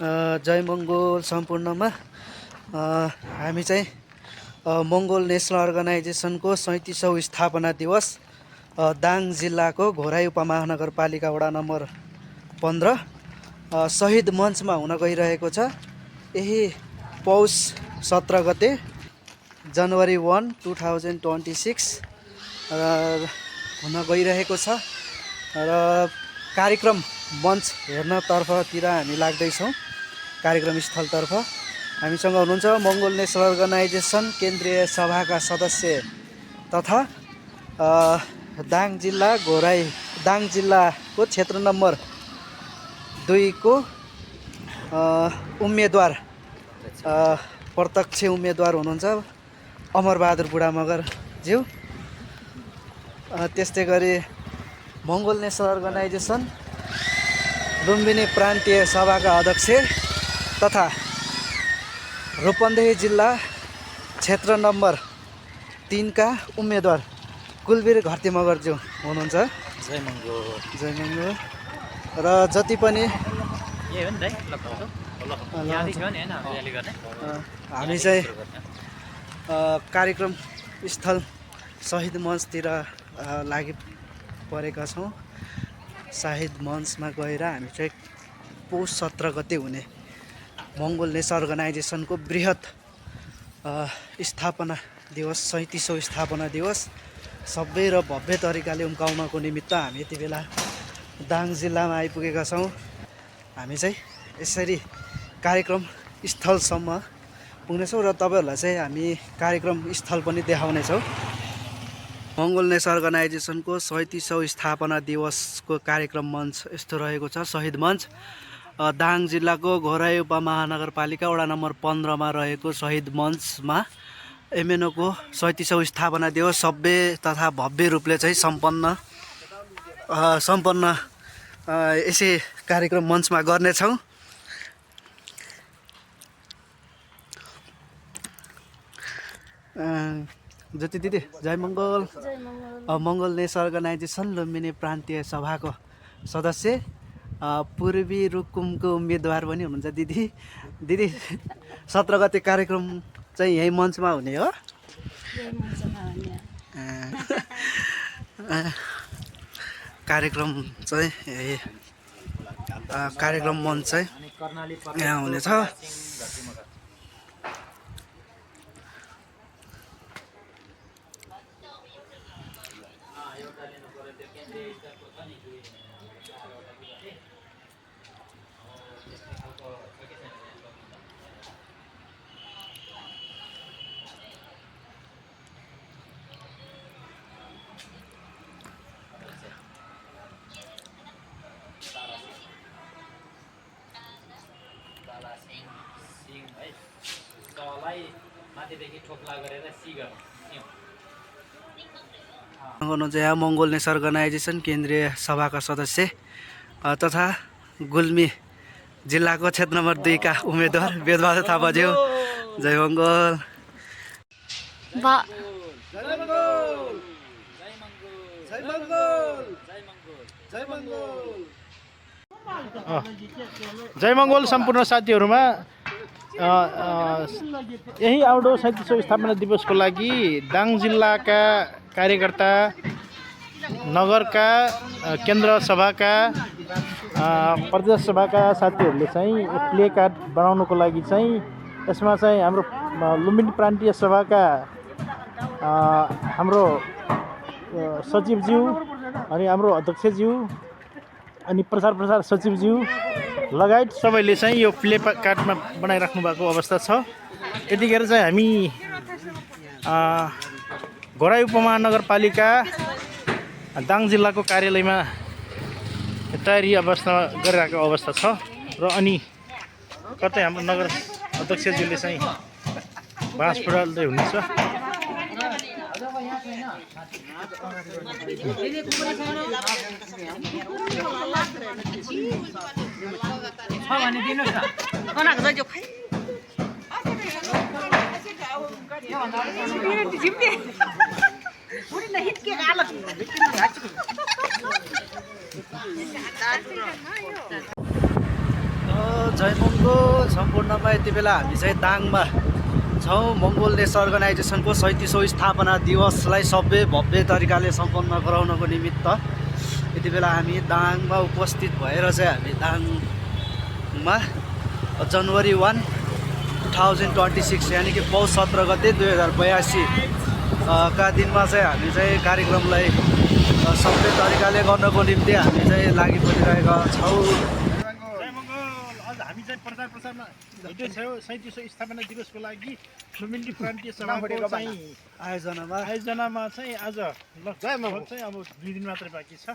जय मङ्गोल सम्पूर्णमा हामी चाहिँ मङ्गोल नेसनल अर्गनाइजेसनको 37औं स्थापना दिवस दाङ जिल्लाको घोराई उपमहानगरपालिका वडा नम्बर 15 शहीद मञ्चमा हुन गइरहेको छ। यही पौष 17 गते जनवरी 1, 2026 हुन गइरहेको छ र कार्यक्रम मञ्च हेर्नतर्फतिर हामी लाग्दैछौँ। कार्यक्रम स्थलतर्फ हामीसँग हुनुहुन्छ मङ्गोल नेसनल अर्गनाइजेसन केन्द्रीय सभाका सदस्य तथा दाङ जिल्लाको क्षेत्र नम्बर 2 को उम्मेदवार प्रत्यक्ष उम्मेदवार हुनुहुन्छ अमरबहादुर बुढामगरज्यू। त्यस्तै गरी मङ्गोल नेसनल अर्गनाइजेसन लुम्बिनी प्रान्तीय सभाका अध्यक्ष तथा रूपन्देही जिल्ला क्षेत्र नम्बर 3 का उम्मेदवार कुलवीर घरती मगरज्यू हुनुहुन्छ। जय मङ्गोल। जय मङ्गोल। र जति पनि हामी चाहिँ कार्यक्रम स्थल शहीद मञ्चतिर लागि परेका छौँ। शहीद मञ्चमा गएर हामी चाहिँ पौष 17 गते हुने मङ्गोल नेसनल अर्गनाइजेसनको बृहत स्थापना दिवस 37औं स्थापना दिवस सबै र भव्य तरिकाले उम्काउनको निमित्त हामी यति बेला दाङ जिल्लामा आइपुगेका छौँ। हामी चाहिँ यसरी कार्यक्रम स्थलसम्म पुग्नेछौँ र तपाईँहरूलाई चाहिँ हामी कार्यक्रम स्थल पनि देखाउनेछौँ। मङ्गोल नेसनल अर्गनाइजेसनको 37औं स्थापना दिवसको कार्यक्रम मञ्च यस्तो रहेको छ। शहीद मञ्च दाङ जिल्लाको घोराई उपमहानगरपालिका वडा नम्बर 15 मा रहेको शहीद मञ्चमा एमएनओको 37औं स्थापना दिवस सभ्य तथा भव्य रूपले चाहिँ सम्पन्न यसै कार्यक्रम मञ्चमा गर्नेछौँ। ज्योति दिदी जय मङ्गोल। मङ्गोल नेसनल अर्गनाइजेसन लुम्बिनी प्रान्तीय सभाको सदस्य पूर्वी रुकुमको उम्मेदवार पनि हुनुहुन्छ दिदी। 17 गते कार्यक्रम चाहिँ यही मञ्चमा हुने हो। कार्यक्रम चाहिँ यही कार्यक्रम मञ्च चाहिँ यहाँ हुनेछ। यहाँ मङ्गोल नेसनल अर्गनाइजेसन केन्द्रीय सभाका सदस्य तथा गुल्मी जिल्लाको क्षेत्र नम्बर 2 का उम्मेदवार वेदबहादुर थापाज्यू जय मङ्गोल। जय मङ्गोल सम्पूर्ण साथीहरूमा यही आउँदो 37औं स्थापना दिवसको लागि दाङ जिल्लाका कार्यकर्ता नगरका केन्द्र सभाका प्रदेश सभाका साथीहरूले चाहिँ प्ले कार्ड बनाउनको लागि चाहिँ यसमा चाहिँ हाम्रो लुम्बिनी प्रान्तीय सभाका हाम्रो सचिवज्यू अनि हाम्रो अध्यक्षज्यू अनि प्रचार सचिवज्यू लगायत सबैले चाहिँ यो प्ले कार्डमा बनाइराख्नु भएको अवस्था छ। यतिखेर चाहिँ हामी घोराई उपमहानगरपालिका दाङ जिल्लाको कार्यालयमा तयारी अवस्थामा गरिरहेको अवस्था छ र अनि कतै हाम्रो नगर अध्यक्षज्यूले चाहिँ बाँस फुटाल्दै हुनुहुन्छ। जय मङ्गोल सम्पूर्णमा यति बेला हामी चाहिँ दाङमा छौँ। मङ्गोल देश अर्गनाइजेसनको 37औँ स्थापना दिवसलाई सबै भव्य तरिकाले सम्पन्न गराउनको निमित्त यति बेला हामी दाङमा उपस्थित भएर चाहिँ हामी दाङमा जनवरी 1, 2026 यानि कि पौष 17 गते 2082 का दिनमा चाहिँ हामी चाहिँ कार्यक्रमलाई सबै तरिकाले गर्नको निम्ति हामी चाहिँ लागि परिरहेका छौँ। आज हामी चाहिँ प्रचार प्रसारमा हिजो 37औँ स्थापना दिवसको लागि लुम्बिनी प्रान्तीय सभाको चाहिँ आयोजनामा चाहिँ आज लगभग चाहिँ अब 2 दिन मात्रै बाँकी छ।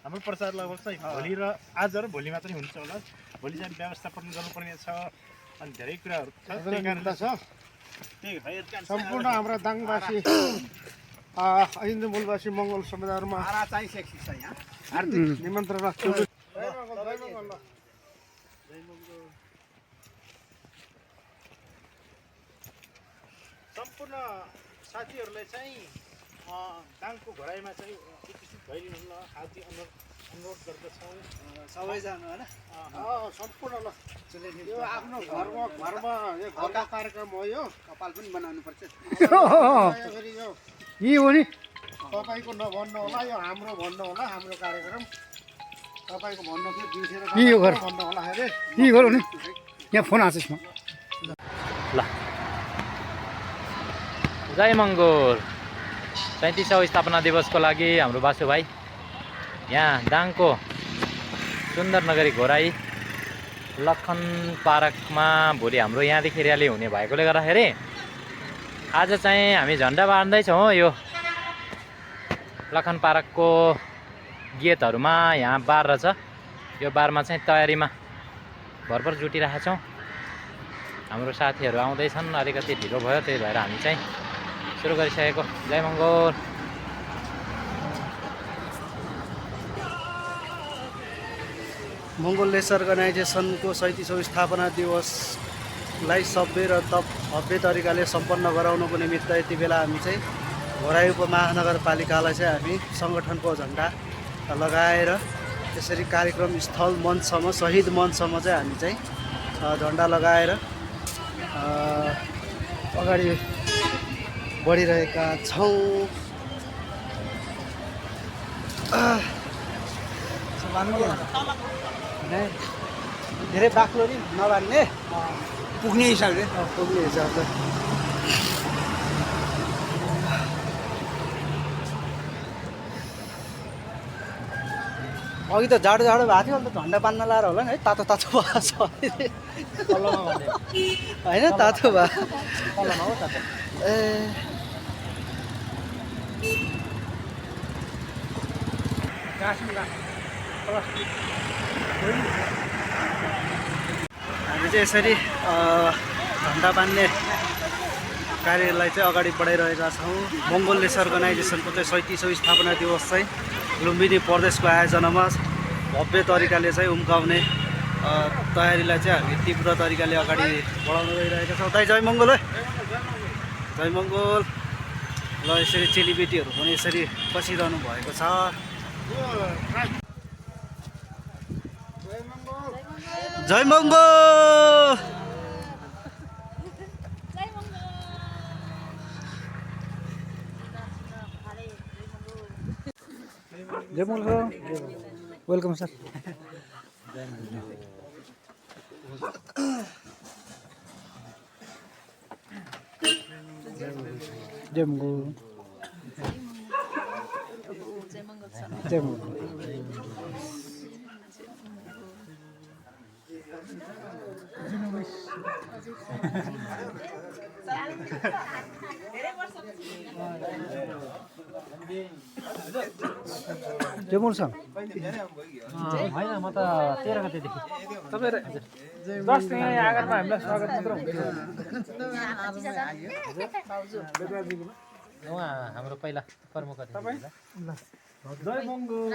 हाम्रो प्रचार लगभग चाहिँ भोलि र आज र भोलि मात्रै हुन्छ होला। भोलि चाहिँ व्यवस्थापन गर्नुपर्ने छ अनि धेरै कुराहरू छ। त्यही कारणले सम्पूर्ण हाम्रा दाङवासी अहिन्द मूलवासी मङ्गोल समुदायहरूमा हार्दिक निमन्त्रण राख्छु। सम्पूर्ण साथीहरूलाई चाहिँ दाङको घराइमा चाहिँ उपस्थित भइदिनु ल हार्दिक अनुरोध गर्दछौँ सबैजना होइन सम्पूर्ण ल यो आफ्नो घरमा यो घरको कार्यक्रम हो। यो कपाल पनि बनाउनु पर्छ। यी हो नि तपाईँको नभन्नु होला, यो हाम्रो भन्नु होला। हाम्रो कार्यक्रम तपाईँको भन्नु थियो बिर्सेर भन्नु होला। अरे यी गरौँ नि, यहाँ फोन आएको छ यसमा। ल जय मङ्गोल 37औँ स्थापना दिवसको लागि हाम्रो बासु भाइ यहाँ दाङको सुन्दर नगरी घोराई लखन पार्कमा भोलि हाम्रो यहाँदेखि र्याली हुने भएकोले गर्दाखेरि आज चाहिँ हामी झन्डा बाँड्दैछौँ। यो लखन पार्कको गेटहरूमा यहाँ बार रहेछ, यो बारमा चाहिँ तयारीमा भरभर जुटिरहेका छौँ। हाम्रो साथीहरू आउँदैछन्, अलिकति ढिलो भयो, त्यही भएर हामी चाहिँ सुरु गरिसकेको। जय मङ्गोल। मङ्गोल देश अर्गनाइजेसनको 37औँ स्थापना दिवसलाई सभ्य र भव्य तरिकाले सम्पन्न गराउनको निमित्त यति बेला हामी चाहिँ घोराई उपमहानगरपालिकालाई चाहिँ हामी सङ्गठनको झन्डा लगाएर त्यसरी कार्यक्रम स्थल मञ्चसम्म शहीद मञ्चसम्म चाहिँ हामी चाहिँ झन्डा लगाएर अगाडि बढिरहेका छौँ। धेरै बाक्लो नि नबान्ने, पुग्ने हिसाबले पुग्ने हिसाबले। अघि त जाडो भएको थियो, अन्त झन्डा बान्न लाएर होला नि है। तातो तातो भएको छ होइन, तातो भयो ए। हामी चाहिँ यसरी झन्डा बान्ने कार्यलाई चाहिँ अगाडि बढाइरहेका छौँ। मङ्गोल देश अर्गनाइजेसनको चाहिँ 37औँ स्थापना दिवस चाहिँ लुम्बिनी प्रदेशको आयोजनामा भव्य तरिकाले चाहिँ उम्काउने तयारीलाई चाहिँ हामी तीव्र तरिकाले अगाडि बढाउन गइरहेका छौँ। दाइ जय मङ्गोल है, जय मङ्गोल। ल यसरी चेलीबेटीहरू पनि यसरी बसिरहनु भएको छ। जय मङ्गोल। जय मङ्गोल, वेलकम सर। जय मङ्गोल, जय मङ्गोल। जय मङ्गोल सर। होइन म त 13 गतेदेखि तपाईँ जस्ट यहाँ आगरमा हामीलाई स्वागत मात्र हुन्छ। उहाँ हाम्रो पहिला प्रमुख अतिथि जय मङ्गोल।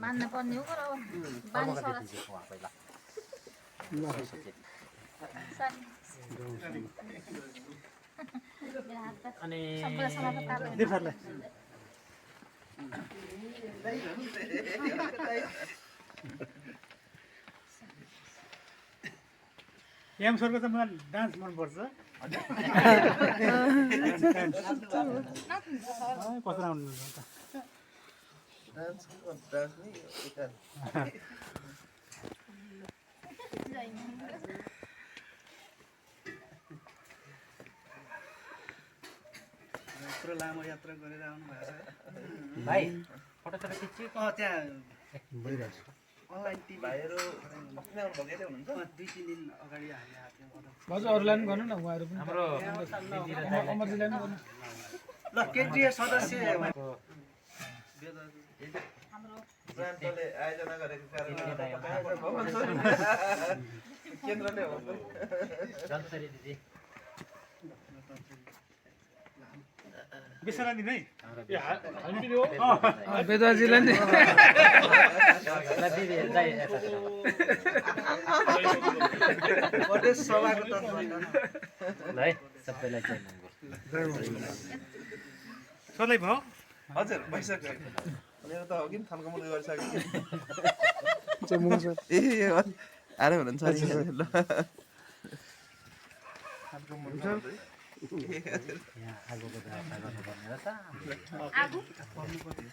मान्न पर्ने हो बानी अनि सबैलाई समाप्त पार्दैन। दिपसरलाई एम सरको त मलाई डान्स मनपर्छ कस्तो राम्रो हुन्छ यत्रो लामो यात्रा गरेर आउनु भएको छ भाइ फोटो सोटो खिच्छु त्यहाँ अनलाइन टिभी भाइहरू 2-3 दिन अगाडि हामी आएको भाउजू अरूलाई पनि गर्नु न उहाँहरू पनि हाम्रो दिदी र दाइलाई अमरजीलाई पनि गर्नु ल केन्द्रीय सदस्य प्रान्तले आयोजना गरेको कारणले केन्द्रले हो जन्तरी दिदी बिसरा नि नै बेदुवाजीलाई नि दिदी दाइ प्रदेश सभाको तर्फबाट ल है सबैलाई चाहिँ सधैँ भयो हजुर भइसक्यो मेरो त हो कि थन्कमुल गरिसक्यो ए आरे हुनुहुन्छ ल यहाँ आगोको व्यवस्था गर्नुपर्ने रहेछ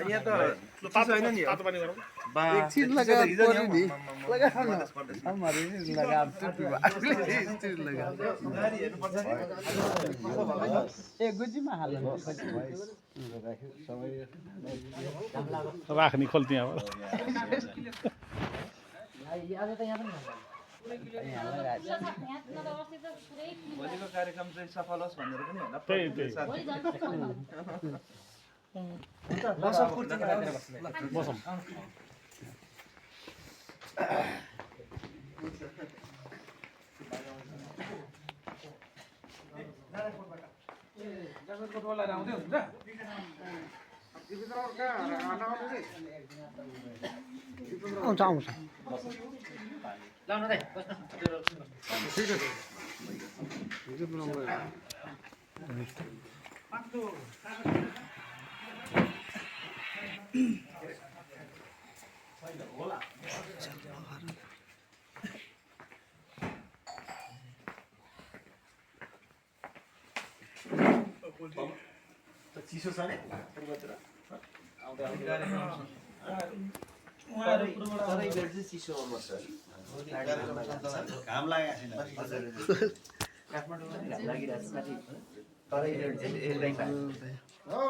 यहाँ त छैन नि एकछिन लगा पर्यो नि राख्ने खोल्थेँ अब भोलिको कार्यक्रम चाहिँ सफल होस् भनेर पनि होइन त्यही मौसम आउँदै हुन्छ आउँछ आउँछ लाउनु दाइ बस्नु चिसो छ नि चिसो घाम लागेको काठमाडौँमा घाम लागिरहेको छ माथि तरै हो